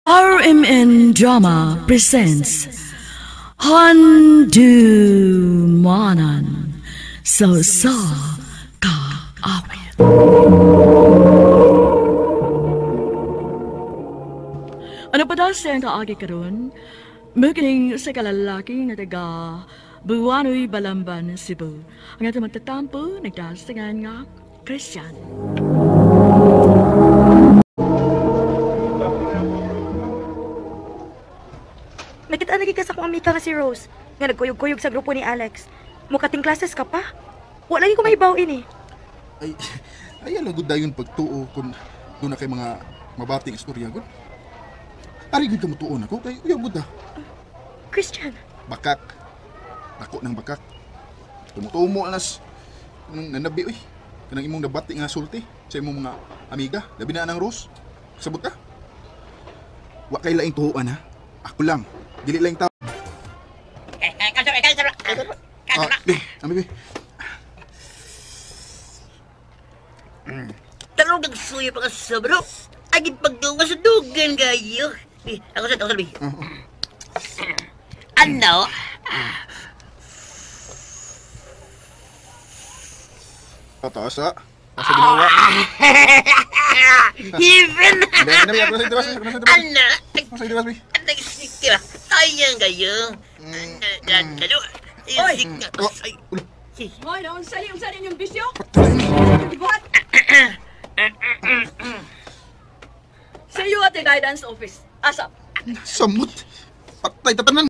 RMN Drama presents Handumanan sa sa Kaawit. Ano pa daw siya ang kaagi karon? Mukining sa kalalaki nga taga Buwanoy, Balamban, Cebu. Ang atong magtatampo, nagdasangan nga Christian. Nakita lagi ka sa akong amika nga si Rose, nga nagkuyog-kuyog sa grupo ni Alex. Mukating classes ka pa. Wala lagi ko mahibaw ini. Ay, ay ano gud dayon pagtuo kung doon na kay mga mabating istorya gud. Ari gud ka mutuon ako kay uyaw gud ah. Christian. Bakak. Dako ng bakak. Tumutumo anas nang nanabi oy. Kanang imong nabati nga sulti sa imong mga amiga, labi na nang Rose. Sabot ka? Wa kay laing tuhuan ha. Ako lang. Dili lang tao. Be, ami be. Tanong ng suyo pa ka sa bro. Agad pagdunga sa dugan kayo. Ako sa, be. Ano? Pataasa. Asa ginawa? Even! Hindi, ako sa itiwas. Ano? Ako sa itiwas, be. Ano? Sayang kayo. Ano? Oy! Hoy, naon sa inyong bisyo? Buhat! See you at the guidance office. Asap! Samot! Patay tatanan!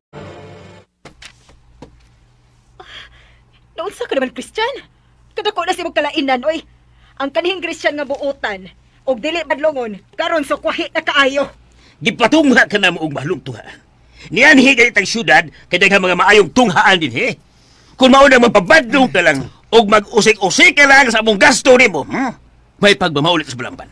Naunsa ka naman, Christian? Kadako na si mong kalainan, oy! Ang kanhing Christian nga buotan, og dili badlongon, karon so kwahi na kaayo. Gipatungha ka na mo og mahalong tuha. Nianhi ganitang syudad, kay daghang mga maayong tunghaan din, he? Kung mauna magpabadlong ka lang, og mag-usik-usik ka lang sa among gasto nimo, May pagmamaulit sa Balamban.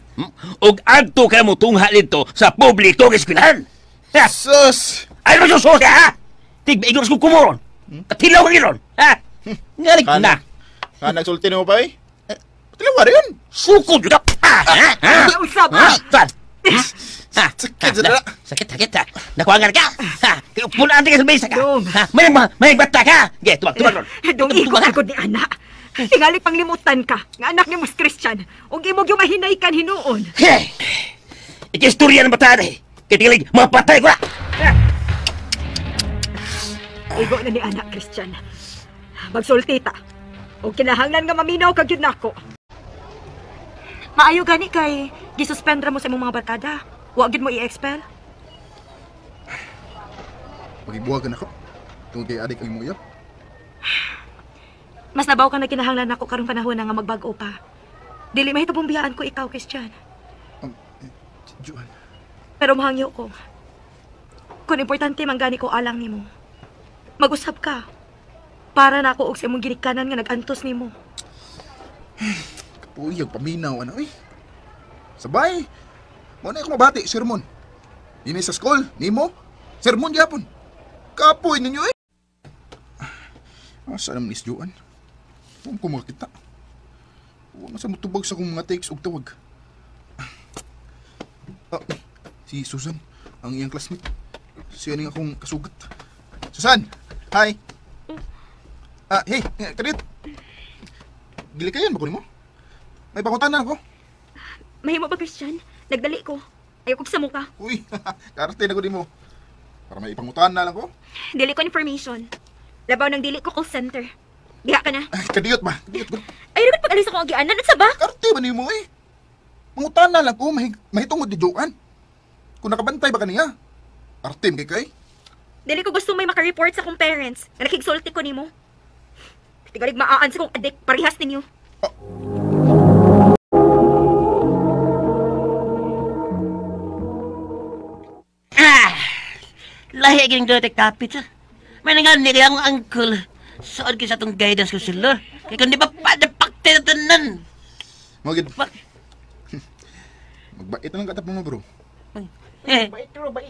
Og adto ka mo tungha dito sa publikong eskwelahan. Ha? Sus! Ay, masusos ka, ha? Tigbaigor sa kumuron. Katilaw ka giron, ha? Ngalig na. Ha, nagsulti mo pa, eh? Patilaw ka rin. Sukod ka! Ha? Ha? Usap! Ha? Tan! Ha? Sakit sa dala. Sakit, sakit, ha? Nakuha ka! Ha? Pulaan ka sa mesa ka! Dong. Ha? May bata ka! Ge, tubag, tubag ron. Dong, igo agad ni anak. Tingali panglimutan ka, nga anak ni Mas Christian, ug imog yung mahinay kan hinuon. Hey! Ikistorya ng bata eh. Kaya tingalig, mapatay ko na! Igo na ni anak, Christian. Magsulti ta. O kinahanglan nga maminaw kag yun nako. Maayo gani kay gisuspend ra mo sa imong mga barkada. Wa gyud mo i-expel. Pagibuhagan ako. Tungod kay adik ang imong uyab. Mas nabaw ka na kinahanglan nako karong panahon na nga magbag-o pa. Dili mahitubong biyaan ko ikaw, Christian. Joan. Pero mahangyo ko. Kung importante man gani ko alang nimo. Mag-usab ka. Para na ako og sa imong ginikanan nga nag-antos nimo. Kapuy, paminaw ano eh. Sabay. Mo na ako mabati, sermon. Nini sa school, nimo, sermon gyapon. Kapoy ninyo eh. Asa naman is Joan? Huwag ko makita. Huwag na sa mutubag sa akong mga takes og tawag. Ah, si Susan, ang iyang classmate. Siya ning akong kasugat. Susan! Hi! Ah, hey, kadit. Gilikayan ba ko nimo? May pangutana ako. Mahimo ba, Christian? Nagdali ko. Ayaw kong sa muka. Uy, karte na ko nimo. Para may ipangutana lang ko. Dili ko information. Labaw ng dili ko call center. Diha ka na. Ay, kadiyot ba? Kadiyot ba? Ay, dapat pag-alis ako agianan. At sa ba? Karte ba nimo eh? Mangutana lang ko, mahitungod ni Joanne. Kung nakabantay ba kaniya? Artim kay kay? Dili ko gusto may maka-report sa akong parents nga nakigsulti ko nimo. Tigalig maaan sa kong adik, parehas ninyo. Ah! Lahi aging doon kapit, ha? May nangali kaya akong uncle. Saan kayo sa itong guidance ko sila? Kaya kung di ba padapakte na tanan? Mga gid. Magbait na lang katap mo, bro. Bait, bro, bait.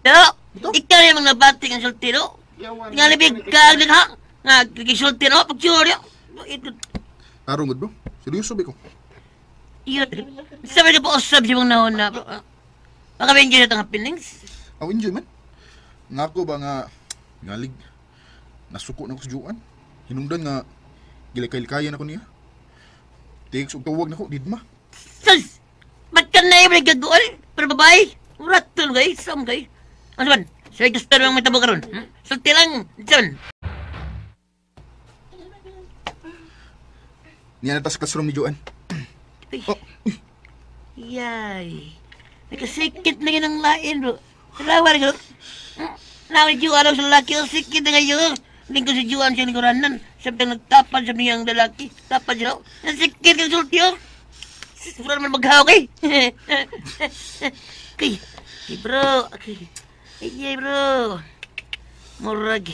Do, ikaw yung mga nabating ang sulti, do. Tingali big kag din, ha? Nga, kikisulti, no? Pagsyuri, ito. Arong, bro. Seryoso, biko. Yun. Sabi ka pa usab si mong nahon na, bro. Baka enjoy na itong happenings. Oh, enjoy man. Nga ako ba nga ngalig nasuko na ko sa Joanne. Hinungdan nga gilikay-likayan ako niya. Text og tawag nako didma. Sus! Ba't ka na yung nagkaguan? Pero babae, uratol kay, sam kay. Ano man? Sa'yo gusto naman may tabo karon. Sulti lang, John. Niya na ta sa classroom ni Joanne. Oh. Uy. Yay. Nakasikit na yun ang lain, bro. Salawa na ko. Nawa ni Joanne sa lalaki. Ang sikit na ngayon. Lingko si Joanne siya lingkuranan. Sabi nang nagtapad sa niyang lalaki. Tapad siya. Ang sikit kang sulti, oh. Siguro naman maghawak, eh. Kay, kay bro. Kay, ay, bro. Murag.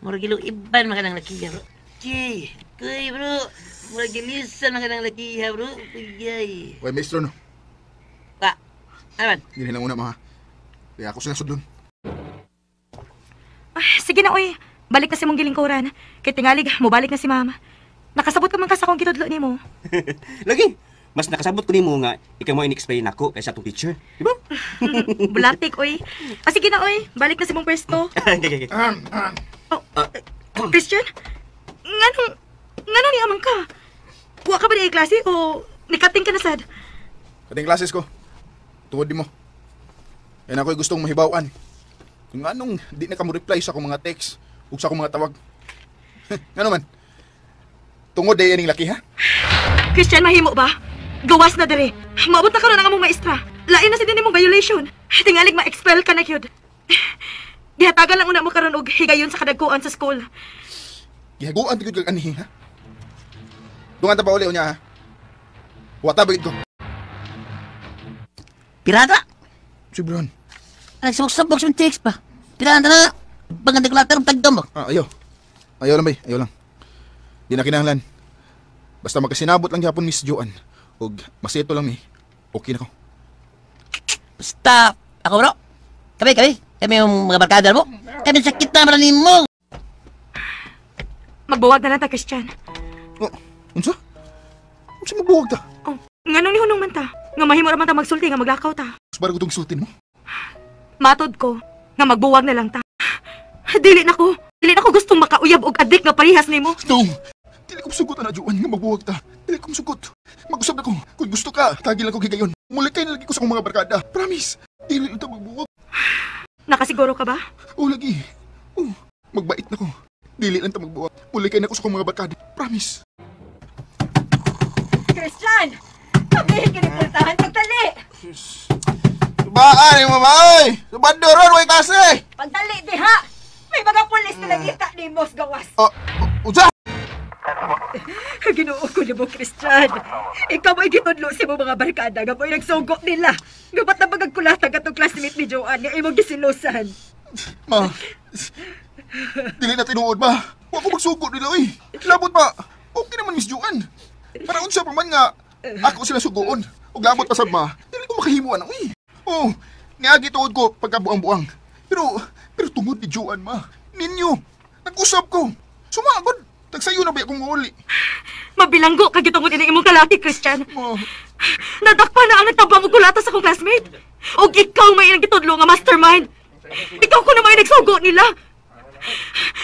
Murag ilo iban makanang lakiya, bro. Kay, kay, bro. Murag ilisan makanang lakiya, bro. Kay. Uy, maestro, no? Pa, ano man? Hindi lang una, ma. Kaya ako sila sudlon. Ay, sige na, uy. Balik na si mong gilingkuran. Kay tingalig, mubalik na si mama. Nakasabot ka man ka sa akong gitudlo ni mo. Lagi, mas nakasabot ko nimo nga ikaw mo in-explain nako kaysa atong teacher. Di ba? Bulatik, oy. Ah, sige na, oy. Balik na si mong pwesto. Okay, okay. Oh, Christian? Nganong ni amang ka? Wa ka ba di klase o nikating ka na sad? Kating klases ko. Tuod di mo. Yan ako'y gustong mahibawan. Kung anong di na ka mo reply sa akong mga text ug sa akong mga tawag. Ngano man? Tungod day ining laki, ha? Christian, mahimo ba? Gawas na dere. Maabot na karon ang among maestra. Lain na si din imong violation. Tingalig ma-expel ka na gyud. Gihatagan lang una mo karon og higayon sa kadagkuan sa school. Gihaguan gyud kag anhi, ha? Dungan ta pa uli unya, ha? Wa ta ba ko? Pirata? Si Bron. Nagsabok-sabok sa text pa. Pirata na. Paganda ko tagdom mo. Ah, ayaw. Ayaw lang, bay. Ayaw lang. Di na kinahanglan. Basta magkasinabot lang gyapon Miss Joanne. Og maseto lang mi. Okay na ko. Basta ako, bro. Kami. Kami yung mga barkada mo. Kami sakit na maraming mo. Magbuwag na lang ta, Christian. Oh, unsa? Unsa magbuwag ta? Oh, nganong nihunong man ta? Nga mahimo ra man ta magsulti nga maglakaw ta. Mas bargo tong sultin mo? Matod ko nga magbuwag na lang ta. Dili na ko gustong makauyab og adik nga parehas nimo. No. Dili ko sugot ana Joanne nga magbuwag ta. Dili ko sugot. Mag-usab na ko. Kung gusto ka, tagi lang ko gigayon. Muli kay nalagi ko sa akong mga barkada. Promise. Dili lang ta magbuwag. Nakasiguro ka ba? Oh, lagi. Oh, magbait na ko. Dili lang ta magbuwag. Muli kay na ko sa akong mga barkada. Promise. Christian! Kabihin kinipultahan pagtali! Subaan ni mama oy! Subado ron way klase! Pagtali diha! May mga pulis na nagita ni Mos Gawas. Oh, unsa? Ginoo ko nimo, Christian. Ikaw mo'y gitudlo sa imong mga barkada nga mo'y nagsugo nila. Nga ba't na magagkulatan katong classmate ni Joanne nga imong gisilusan? Ma, dili na tinuod ba? Wa ko magsugo nila oy. Labot ba? Okay naman Miss Joanne. Para unsa pa man nga ako sila sugoon. Ug labot pa sab ma. Dili ko makahimuan oy. Oh, niagi tuod ko pagkabuang-buang. Pero tungod ni Joanne ma. Ninyo, nag-usap ko. Sumagod. Tagsayo na ba akong uli? Mabilanggo ka gitungod ini imong kalaki, Christian. Ma. Nadakpa na ang nagtabang og kulata sa akong classmate. Og ikaw may inang gitudlo nga mastermind. Ikaw ko na may nagsugo nila.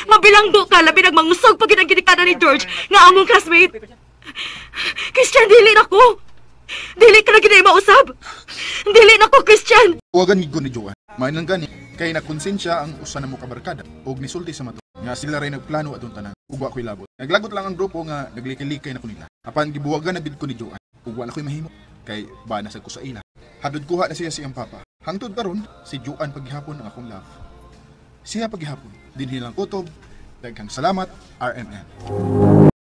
Mabilanggo ka, labi nagmangusog pag ginang ni George nga among classmate. Christian, dili na ko. Dili ka na ginay mausab. Dili na ko, Christian. Huwagan ko ni Joanne. Main lang gani, kay nakonsensya ang usa na mo kabarkada og nisulti sa mato. Nga sila ray nagplano atong tanan. Ug wa ko'y labot. Naglagot lang ang grupo nga naglikay-likay na ko nila. Apan gibuwagan na gid ko ni Joanne. Ug wa na ko'y mahimo. Kay ba na sad ko sa ila. Hadlod kuha na siya sa iyang papa. Hangtod karon si Joanne paghihapon ang akong love. Siya paghihapon. Dinhi lang kutob. Daghang salamat, RMN.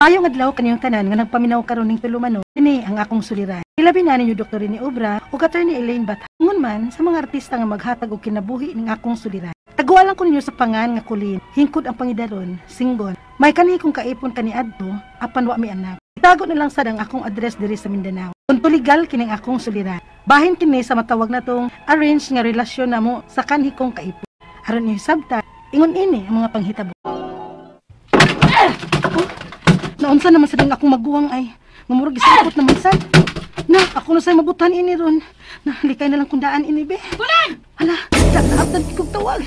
Ayong adlaw kaniyong tanan nga nagpaminaw karon ning tulumanon. Ini ang akong suliran. Ilabi na ninyo Dr. Rene Obra ug Attorney Elaine Batha. Ngun man sa mga artista nga maghatag og kinabuhi ning akong suliran. Tagualan ko ninyo sa pangan nga kulin, hingkod ang pangidaron, singgon. May kani kong kaipon kaniadto, apan wa mi anak. Itago na lang sad ang akong address diri sa Mindanao. Punto legal kining akong suliran. Bahin kini sa matawag natong arrange nga relasyon namo sa kanhi kong kaipon. Aron niyo sabta, ingon ini ang mga panghitabo. Oh, naunsa naman sad ang akong maguwang ay. Ngamurag gisapot naman sad. Na, ako na sa'yo mabutan ini ron. Na, likay na lang kung daan ini, be. Kulan! Hala, taabtan kong tawag.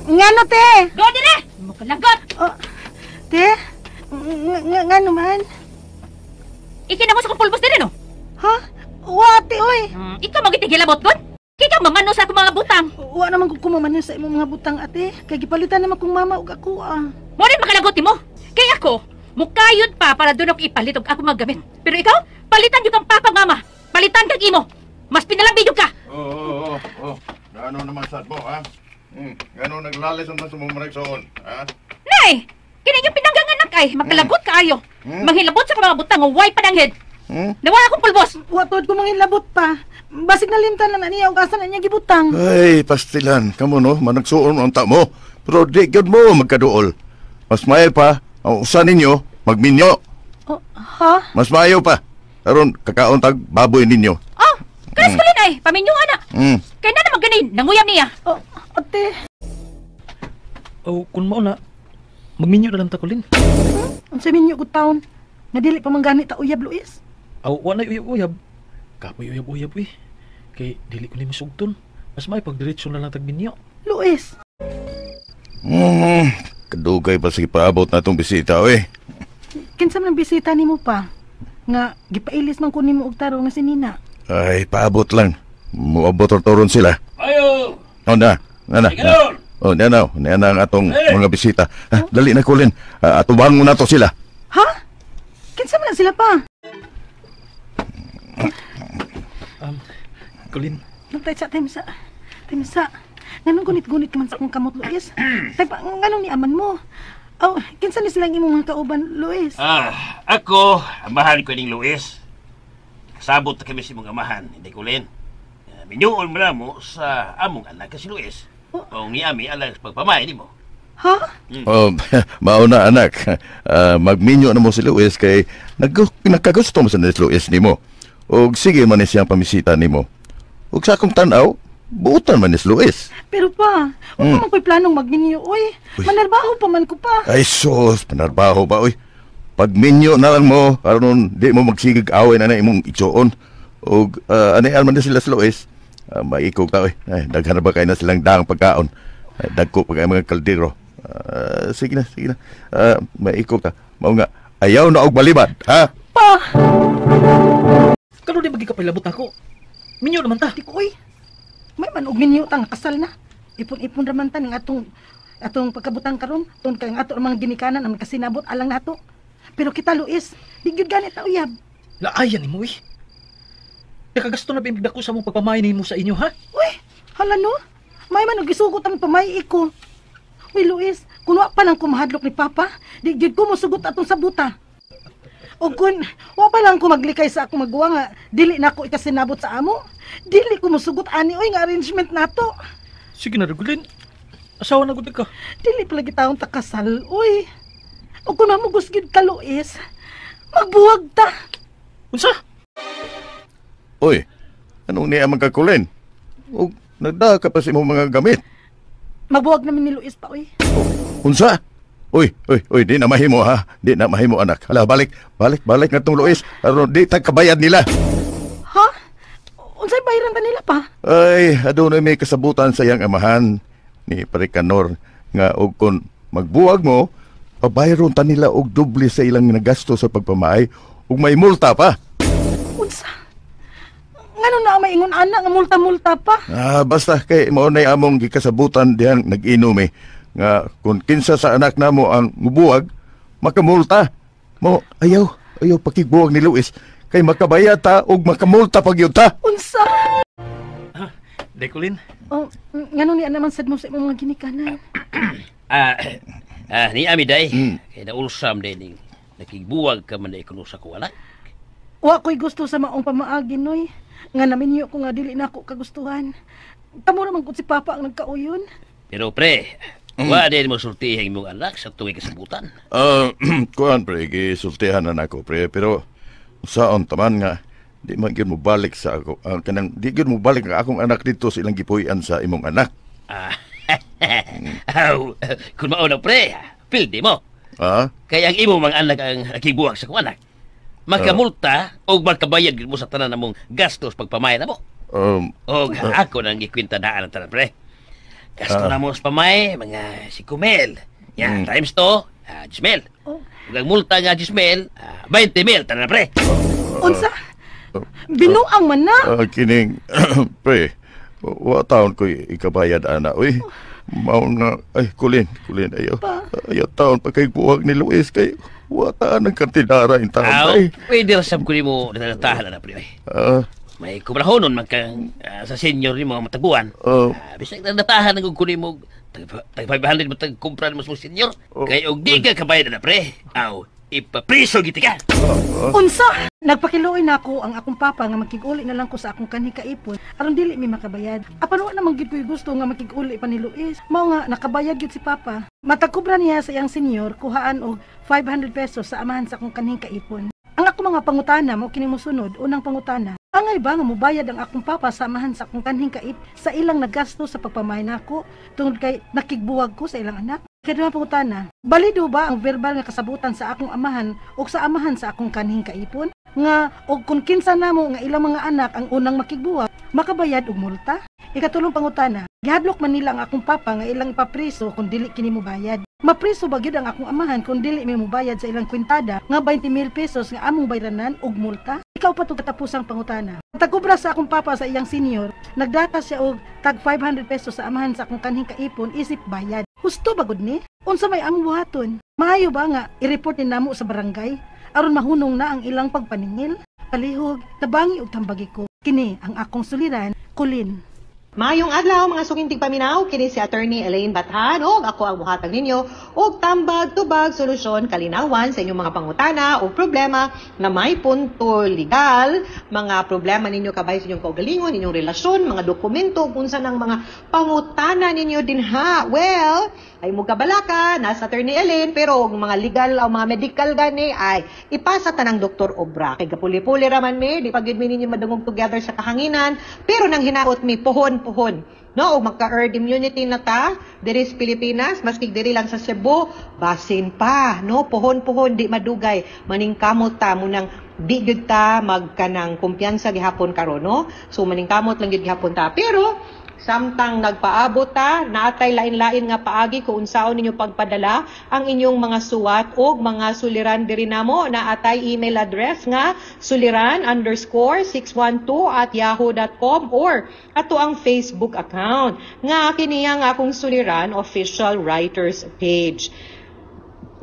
Ngano, te? Go dire! Mukalagot! Oh, te? Ngano man? Ikinamo sa kong pulbos dire, no? Ha? Wa, te, oy. Ikaw magitigilabot kon? Kaya mamano sa akong mga butang. Wa naman ko kumaman sa imong mga butang, ate. Kay gipalitan naman kong mama ug ako, ah. Mo rin makalagot mo. Kay ako, mukayod pa para doon ako ipalit og ako mga gamit. Pero ikaw, palitan yung kang papa mama. Palitan kag imo. Mas pinalabi yung ka. Oo. Gano naman sad mo, ha? Gano naglalis naman sa mong soon, ha? Nay! Kini yung pinanggang anak ay, makalagot kaayo. Manghilabot sa mga butang, way pananghid. Nawala akong pulbos. Wa tuod ko mangilabot pa. Basig nalimtan na niya og asa na niya gibutang. Ay, pastilan. Kamo no, managsuon ang ta mo. Pero di gyud mo magkaduol. Mas maayo pa, ang usa ninyo, magminyo. Oh, ha? Mas maayo pa. Aron kakaon tag baboy ninyo. Oh, kalas ko ay, paminyo ana. Kay na naman ganin, nanguyam niya. Oh, ate. Oh, kun mao na, magminyo na lang ta Kulin. Unsa minyo ko taon? Nga dili pa man gani ta uyab, Luis. Aw, wa na uyab-uyab. Kapoy uyab-uyab uy. Kay dili ko ni masugton. Mas may pagdiretso na lang tag minyo. Luis. Kadugay pa sige paabot na itong bisita, oy. Kinsa man ang bisita nimo pa? Nga gipailis man ko nimo og tarong nga si Nina. Ay, paabot lang. Muabot toron sila. Ayo! Oh, na. Na, na. Na. Oh, na, na. Na, na ang atong mga bisita. Ah, dali na, Kulin. Atubang mo na to sila. Ha? Kinsa man na sila pa? Kulin. Nagtay sa timsa. Timsa. Nganong gunit-gunit ka man sa akong kamot, Luis? Tay pa, nganong ni aman mo? Oh, kinsa ni silang imong mga kauban, Luis? Ah, ako, amahan ko ning Luis. Kasabot na kami sa imong amahan, hindi Kulin. Minyuon mo na mo sa among anak si Luis. Oh. O ni ami alang sa pagpamay nimo. Ha? Oh, mauna anak. Magminyo na mo si Luis kay nagkagusto mo sa ni Luis nimo. Og sige man ni siyang pamisita nimo. Og sa akong tan-aw, buutan man ni si Luis. Pero pa, wala man ko'y planong magminyo, oy. Manarbaho pa man ko pa. Ay sus, panarbaho ba oy. Pagminyo na lang mo aron di mo magsigig away na na imong igsuon. Og ani man ni sila si Luis. Maikog ta oy. Ay, daghan na ba kay na silang daang pagkaon. Ay, dagko pa kay mga kaldero. Sige na, sige na. Maikog ta. Mao nga, ayaw na og balibad, ha? Pa! Kano di magikapilabot ako? Minyo naman ta. Di ko, oy. May man og minyo ta nga kasal na. Ipon-ipon raman ta ning atong pagkabutang karon, tun kay ang ato ang mga ginikanan ang kasinabot alang nato. Pero kita, Luis, di gyud gani ta uyab. Laayan nimo eh. Nakagasto na ba dako sa mong pagpamay nimo sa inyo, ha? Uy, hala no. May man og gisugot ang pamay ko. Uy, Luis, kun wa pa lang ko mahadlok ni Papa, di gyud ko mosugot atong sabuta. O kun wa pa lang ko maglikay sa akong maguwa nga dili na ako ikasinabot sa amo, dili ko mosugot ani oy nga arrangement nato. Sige na, Kulin. Asawa na gud ka. Dili pa lagi taong takasal, uy. O kung mamugos gid ka, Luis, magbuwag ta. Unsa? Oy, anong niya man ka, Kulin? Og nagdaha ka pa sa imong mga gamit. Magbuwag namin ni Luis pa, uy. Unsa? Uy, uy, uy, di na mahimo ha. Di na mahimo anak. Hala, balik, balik, balik nga tong Luis. Aron di ta kabayad nila. Ha? Unsay bayaran ta nila pa? Ay, adunay may kasabutan sa iyang amahan ni Parikanor nga og kun magbuwag mo, pabayron ta nila og doble sa ilang nagasto sa pagpamaay ug may multa pa. Unsa? Ngano na maingon ana nga multa-multa pa? Ah, basta kay mao nay among gikasabutan dihang nag-inom eh nga kung kinsa sa anak namo ang mubuwag, makamulta. Mo ayaw, ayaw pakigbuwag ni Luis kay makabayad ta ug makamulta pag yun ta. Unsa? Day, Kulin. Oh, ngano niya naman sad mo sa imong mga ginikanan? Ni ami day, kay naulsam day ning nakigbuwag ka man day kuno sa kuwala. Wa ko'y gusto sa maong pamaagi, noy. Nga naminyo ko nga dili na ako kagustuhan. Tamo naman kung si Papa ang nagkauyon. Pero pre, wa din mo sultihin imong anak sa tuwing kasabutan. Kuan pre, gisultihan na nako pre, pero saon taman nga di man gyud mo balik sa ako, kanang di gyud mo balik ang akong anak dito sa ilang gipuy-an sa imong anak. Aw, kung mao na pre, pildi mo. Ha? Kaya ang imong mga anak ang nakigbuwag sa akong anak. Makamulta o makabayad gid mo sa tanan namong gastos pagpamay na mo. Og ako nang gikwenta daan ang tanan, pre. Gasto na mo sa pamay, mga 5 mil. Ya, times to, 10 mil. Oh. Ug ang multa nga 10 mil, 20 mil, tanan, pre. Unsa? Binuang man na. Kining, pre, wa taon ko ikabayad, ana, uy. Mao nga, ay, kulin, kulin, ayo. Ayo taon pa kay buwag ni Luis kay wa taan ang kantidara in taon, Aw, ay. pwede ra sab ko nimo nadatahan na, pre. May kubrahonon man kang sa senior nimo mataguan. Bisag nadatahan ang ko nimo tag tag 500 mo tag kumpra nimo sa senior. Kay og di ka kabayad na, pre. Aw, ipapriso giti ka. Unsa? Nagpakiluoy na ako ang akong papa nga makig-uli na lang ko sa akong kanhi kaipon aron dili mi makabayad. Apan wa naman gid ko'y gusto nga makig-uli pa ni Luis. Mao nga nakabayad gyud si papa. Matag kubra niya sa iyang senior kuhaan og 500 pesos sa amahan sa akong kanhing kaipon. Ang ako mga pangutana mo kini mosunod. Unang pangutana: Angay ba nga mobayad ang akong papa sa amahan sa akong kanhing kaip sa ilang nagasto sa pagpamay nako tungod kay nakigbuwag ko sa ilang anak? Ikaduhang pangutana: Balido ba ang verbal nga kasabutan sa akong amahan o sa amahan sa akong kanhing kaipon? Nga og kung kinsa namo nga ilang mga anak ang unang makigbuwag, makabayad og multa? Ikatulong pangutana: Gihadlok man nila ang akong papa nga ilang ipapriso kung dili kini mobayad. Mapriso ba gyud ang akong amahan kung dili mi mobayad sa ilang kwintada nga 20 mil pesos nga among bayranan og multa? Ikaupat ug katapusang pangutana: Tagkubra sa akong papa sa iyang senior, nagdata siya og tag 500 pesos sa amahan sa akong kanhing kaipon isip bayad. Husto ba gud ni? Unsa may among buhaton? Maayo ba nga i-report ni namo sa barangay aron mahunong na ang ilang pagpaningil? Palihog, tabangi og tambagi ko. Kini ang akong suliran, Kulin. Maayong adlaw, mga suking tigpaminaw, kini si Attorney Elaine Bathan ug ako ang muhatag ninyo og tambag, tubag, solusyon, kalinawan sa inyong mga pangutana o problema na may punto legal, mga problema ninyo kabay sa inyong kaugalingon, inyong relasyon, mga dokumento, kung unsa ng mga pangutana ninyo dinha. Well, ay mo kabalaka, nasa Attorney Elaine, pero og mga legal o mga medical gani ay ipasa tanang Doktor Obra. Kay gapuli-puli raman mi, di pa gyud mi ninyo madungog together sa kahanginan, pero nang hinaot mi pohon-pohon, no, og magka herd immunity na ta diri sa Pilipinas, maski diri lang sa Cebu, basin pa, no, pohon-pohon, di madugay, maningkamot ta munang di gyud ta magkanang kumpiyansa gihapon karon, no? So maningkamot lang gyud gihapon ta, pero samtang nagpaabot ta, naatay lain-lain nga paagi kung unsaon ninyo pagpadala ang inyong mga suwat o mga suliran diri namo. Naatay email address nga suliran_612@yahoo.com or ato ang Facebook account nga kini ang Akong Suliran Official Writers Page.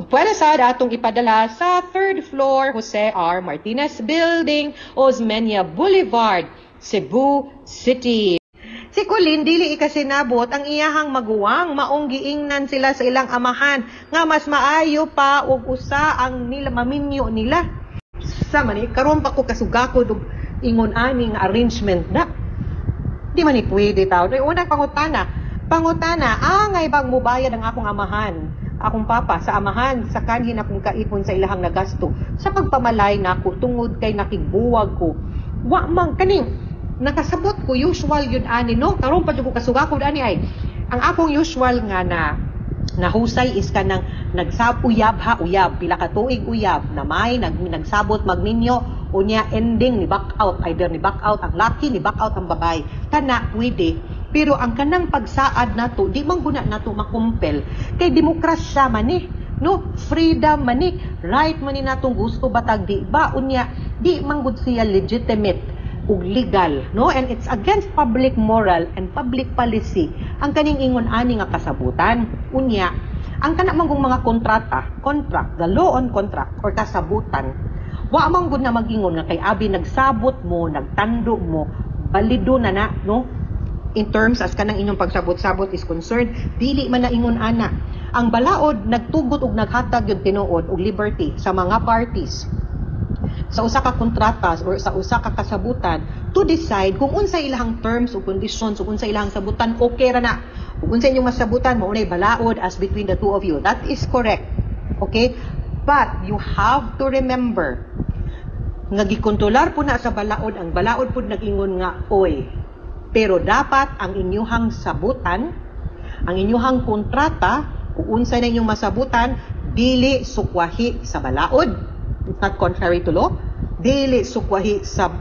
Pwede sad atong ipadala sa third floor, Jose R. Martinez Building, Osmeña Boulevard, Cebu City. Si Colin dili ikasinabot ang iyahang maguwang, maong giingnan sila sa ilang amahan nga mas maayo pa og usa ang nila maminyo nila. Sa man ni karon pa ko kasugakod og ingon ani nga arrangement na. Di man ni pwede taw. Ay, unang pangutana, pangutana, angay bang mubayad ang akong amahan, akong papa sa amahan sa kanhin akong kaipon sa ilahang nagasto sa pagpamalay nako tungod kay nakigbuwag ko? Wa man kaning nakasabot ko, usual yun ani, no? Karon pa jud ko kasugakod ani. Ay, ang akong usual nga na nahusay is kanang nagsab uyab ha, uyab pila ka tuig, uyab na may nagsabot magminyo, unya ending ni back out, either ni back out ang laki, ni back out ang babae, kana pwede. Pero ang kanang pagsaad nato, di man guna nato makumpel kay demokrasya man ni, no? Freedom man ni, right man ni natong gusto batag di ba? Unya di man gud siya legitimate ug legal, no? And it's against public moral and public policy ang kaning ingon ani nga kasabutan. Unya ang kana man mga kontrata, contract, the law on contract or kasabutan, wa man gud na mag-ingon nga kay abi nagsabot mo, nagtando mo, balido na na, no? In terms as kanang inyong pagsabot-sabot is concerned, dili man na ingon ana. Ang balaod nagtugot og naghatag yun tinuod og liberty sa mga parties sa usa ka kontrata or sa usa ka kasabutan to decide kung unsay ilahang terms o conditions ug unsay ilahang sabutan. Okay ra na ug unsay inyong masabutan, mao nay balaod as between the two of you. That is correct, okay? But you have to remember nga gikontrolar po na sa balaod. Ang balaod pud nag-ingon nga oy, pero dapat ang inyuhang sabutan, ang inyuhang kontrata, kung unsay na inyong masabutan, dili sukwahi sa balaod. It's not contrary to law. Dili sukwahi sa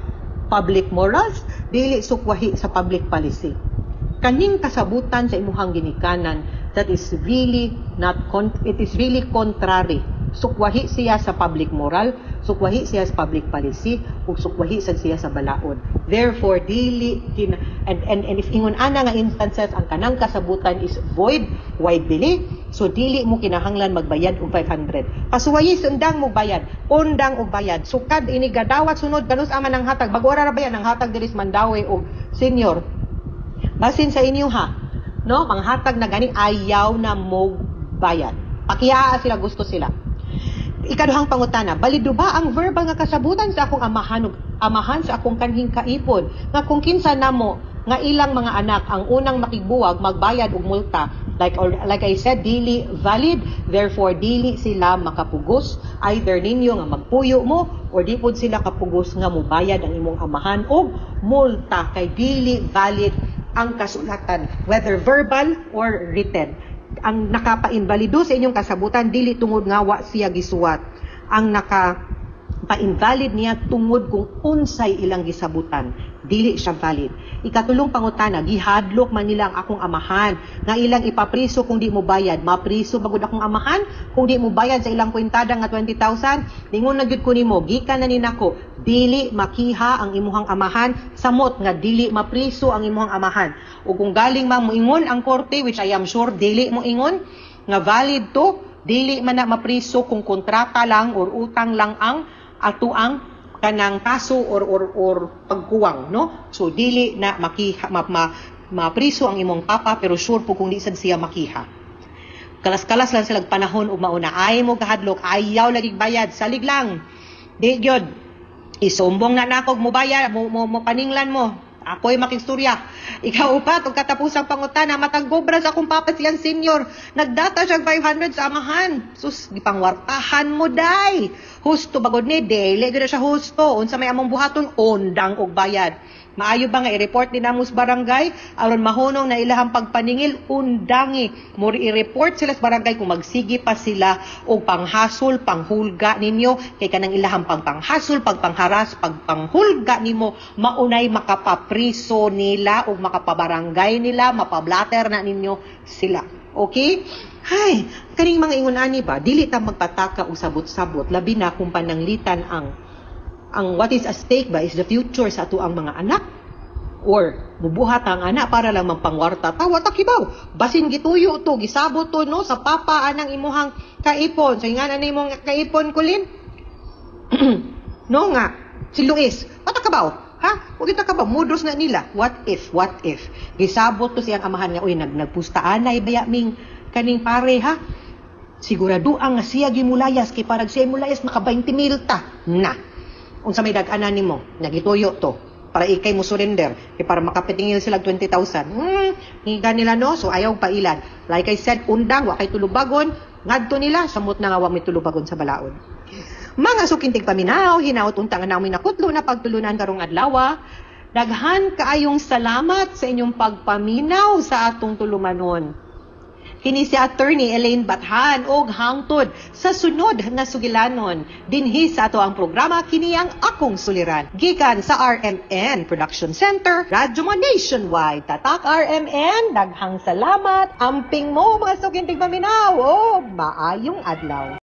public morals, dili sukwahi sa public policy. Kaning kasabutan sa imuhang ginikanan, that is really not it is really contrary. Sukwahi siya sa public moral, sukwahi siya sa public policy, ug sukwahi sad siya sa balaod. Therefore, dili kin and if ingon ana nga instances, ang kanang kasabutan is void, wide bili, so dili mo kinahanglan magbayad og 500. Pasuwayi undang mo bayad, undang og bayad. Sukad ini gadawat sunod kanus ama nang hatag, bago ra ba yan ang hatag diri sa Mandaue og senior. Basin sa inyo ha, no, manghatag na gani, ayaw na mo bayad. Pakiaa sila, gusto sila. Ikaduhang pangutana, balido ba ang verbal nga kasabutan sa akong amahan ug amahan sa akong kanhing kaipon nga kung kinsa namo nga ilang mga anak ang unang makigbuwag, magbayad og multa? Like I said, dili valid, therefore dili sila makapugos either ninyo nga magpuyo mo or di pod sila kapugos nga mobayad ang imong amahan og multa kay dili valid ang kasulatan, whether verbal or written. Ang nakapainvalido sa inyong kasabutan dili tungod nga wa siya gisuwat. Ang nakapainvalid niya tungod kung unsay ilang gisabutan, dili siya valid. Ikatulong pangutana, gihadlok man nila ang akong amahan nga ilang ipapriso kung di mo bayad. Mapriso bagud akong amahan kung di mo bayad sa ilang kwintada nga 20,000. Ningon na gyud ko nimo, gikan na ni nako, dili makiha ang imuhang amahan, samot nga dili mapriso ang imuhang amahan. O kung galing man moingon ang korte, which I am sure dili mo ingon nga valid to, dili man na mapriso kung kontrata lang or utang lang ang atuang kanang kaso or pagkuwang, no? So dili na makiha, mapriso ang imong papa, pero sure po kung di sad siya makiha. Kalas-kalas lang sila panahon ug mauna ay mo kahadlok, ayaw lagi bayad, salig lang. Di gyud. Isumbong na nako mo bayad, mo paninglan mo. Ako'y makistorya. Ikaw upat, ug katapusang pangutana, matag gobra sa akong papa siyang senior. Nagdata siya 500 sa amahan. Sus, gipangwartahan mo, day. Husto bagod ni, dili gyud na siya husto. Unsa may among buhaton, undang og bayad. Maayo ba nga i-report ni namo sa barangay aron mahunong na ilahang pagpaningil, undangi. Mo i-report sila sa barangay kung magsige pa sila og panghasol, panghulga ninyo, kay kanang ilahang pagpanghasol, pagpangharas, pagpanghulga nimo maunay makapapriso nila og makapabarangay nila, mapablater na ninyo sila. Okay? Hay, kaning mga ingon ani ba, dili ta magpataka og sabot-sabot, labi na kung pananglitan ang what is at stake ba is the future sa ato ang mga anak, or bubuhat ang anak para lang magpangwarta. Tawa ta kibaw, basin gituyo to, gisabot to, no, sa papa anang imuhang kaipon. So ingana na imong kaipon kulin. No nga si Luis, wata kabaw ha, wag kita kabaw, mudros na nila. What if, what if gisabot to siyang amahan nga, uy, nagpustaan na ibaya ming kaning pare ha, sigurado ang siya gimulayas kay parag siya mulayas maka 20,000 ta na. Unsa may dag-anan nimo, nagituyo to para ikay mo surrender kay para makapitingil sila 20,000. Higa nila, no, so ayaw pailan. Like I said, undang wa kay tulubagon ngadto nila, samot na nga wa may tulubagon sa balaod. Mga sukintig paminaw, hinaot unta nga namin nakutlo na pagtulunan karong adlaw. Daghan kaayong salamat sa inyong pagpaminaw sa atong tulumanon. Kini si Attorney Elaine Bathan og hangtod sa sunod nga sugilanon dinhi sa ato ang programa, kini ang Akong Suliran. Gikan sa RMN Production Center, Radyo Mo Nationwide. Tatak RMN, daghang salamat. Amping mo mga sukintig paminaw. O maayong adlaw.